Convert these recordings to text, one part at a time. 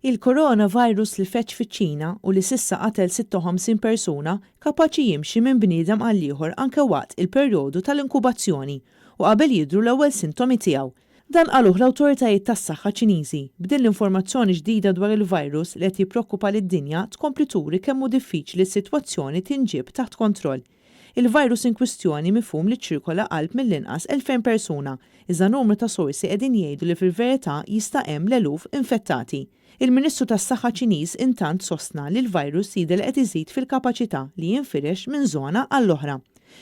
Il-coronavirus li feġġ fiċ-Ċina u li s'issa qatel 56 persuna kapaċi jimxi minn bniedem għall-ieħor anke waqt il-perjodu tal-inkubazzjoni u qabel jidhru l-ewwel sintomi tiegħu. Dan qaluh l-awtoritajiet tas-saħħa Ċiniżi, b'din l-informazzjoni ġdida dwar il-virus li qed jippreokkupa lid-dinja tkompli turi kemm hu diffiċli s-sitwazzjoni tinġieb taħt kontroll. Il-virus inkwistjoni mifhum li ċċirkola qalb mill-inqas 2,000 persuna, iżda numru ta' sorsi qegħdin jgħidu li fil-verità jista' hemm l-eluf infettati. Il-Ministru tas-Saħħa Ċiniż intant sostna li l-virus jidher li qed iżid fil-kapaċità li jinfirex minn żona għall-oħra.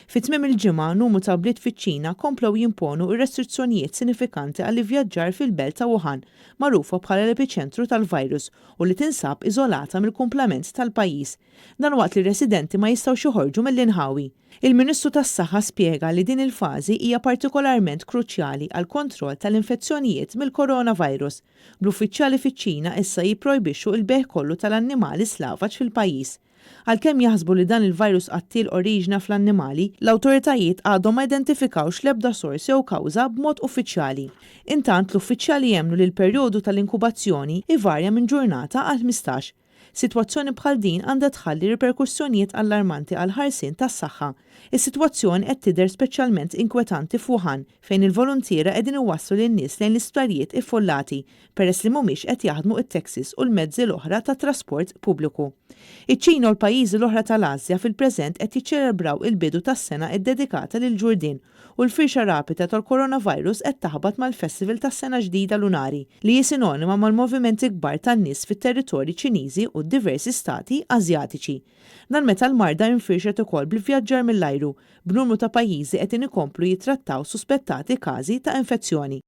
Fi tmiem il-ġimgħa, numru ta' bliet fiċ-Ċina komplew jimponu r-restrizzjonijiet sinifikanti għall-ivvjaġġar fil-belt ta' Wuhan, magħrufa bħala l-epiċentru tal-virus u li tinsab iżolata mill-kumplament tal-pajjiż. Dan waqt li r-residenti ma jistgħux joħorġu mill-inħawi. Il-Ministru tas-Saħħa spjega li din il-fażi hija partikolarment kruċjali għall-kontroll tal-infezzjonijiet mill-coronavirus, bl-uffiċjali fiċ-Ċina issa jipprojbixxu l-bejgħ kollu tal-annimali slavaġ fil-pajjiż. Għalkemm jaħsbu li dan il-virus qattiel oriġina fl-annimali, l-awtoritajiet għadhom ma identifikawx l-ebda sors jew kawża b'mod uffiċjali. Intant, l-uffiċjali jemmnu li l-perjodu tal-inkubazzjoni ivarja minn ġurnata għal 15. Sitwazzjoni bħal din għandha tħalli riperkussjonijiet allarmanti għall-ħarsien tas-saħħa. Is-sitwazzjoni qed tidher speċjalment inkwetanti f'Wuhan, fejn il-voluntiera qegħdin iwasslu lin-nies lejn l-isptarijiet iffullati, peress li mhumiex qed jaħdmu t-taxis u l-mezzi l-oħra tat-trasport pubbliku. Iċ-Ċina u l-pajjiżi l-oħra tal-Asja fil-preżent qed jiċċelebraw il-bidu tas-sena ddedikata lill-ġurdien u l-firxa rapida tal-coronavirus qed taħbat mal-festival tas-Sena Ġdida Lunari, li hi sinonima mal-movimenti kbar tan-nies fit-territorji Ċiniżi u d-diversi stati Asjatiċi. Dan meta l-marda infirxet ukoll bl-ivvjaġġar mill-ajru, b'numru ta' pajjiżi qegħdin ikomplu jittrattaw suspettati każi ta' infezzjoni.